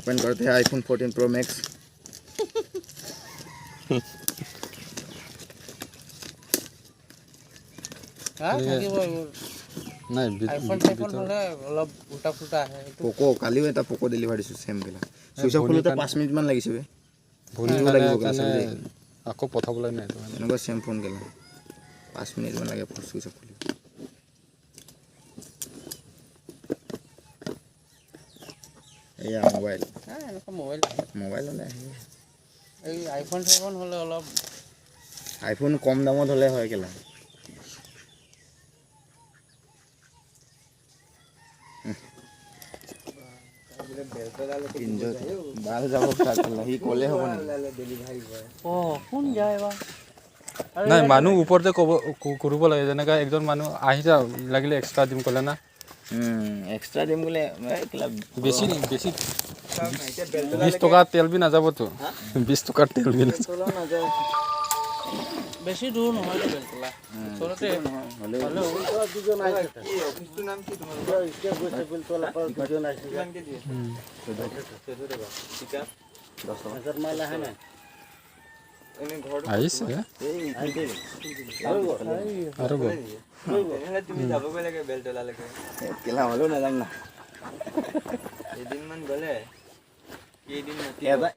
Open करते हैं iPhone 14 pro max. হা, থাকিব এইবোৰ। নাই। আইফোন চাইফোন হ'লে অলপ উল্টা ফুল্টা আহে এইটো। পোকো, কালিও এটা পোকো ডেলিভাৰী দিছোঁ, চেম গেলা। চুইচ অফ খোলোতে 5 মিনিটমান লাগিছে বে। ভনী দিব কাৰণে লাগিব কেলা। কাৰণে চাবি দেই। আকৌ পঠাবলৈ নাই এইটো কাৰণে। এনেকুৱা চেম ফোন গেলা 5 মিনিটমান লাগে চুইচ অফ খুলি। এয়া মোবাইল। হা, এনেকুৱা মোবাইল আহে। মোবাইল হ'লে আহে। এই আইফোন চাইফোন হ'লে অলপ আইফোন কম দামত হ'লে হয় কেলা। এনজয় বাল যাব কেলা, সি ক'লে হ'ব নেকি? অঁ, কোন যায় বা? নাই, মানুহ ওপৰতে ক'ব কৰিব লাগে। যেনেকা একজন মানুহ আহি যা, লাগিলে এক্সট্ৰা দিম ক'লে না। এক্সট্ৰা দিম বোলে এই কেলা। বেছি বেছি 20 টকা তেল বি নাযাবতো, 20 টকাৰ তেল বি নাযাব। বেছি দূৰ নহয়তো বেলতলা, ওচৰতে। হ'লেও হ'লেও অফিচটোৰ নাম কি তোমালোকৰ? কিমানকে দিয়ে? 14 টকা। পিক-আপ? 10 টকা। এনে ঘৰটো? আহিছে। এই এইখিনিতে। আৰু বল। তেনেহ'লে তুমি যাবগৈ লাগে বেলতলালৈকে। এই কেলা, হ'লেও নাযাম না। এদিনমান গ'লে কেইদিন মাতিব। এটা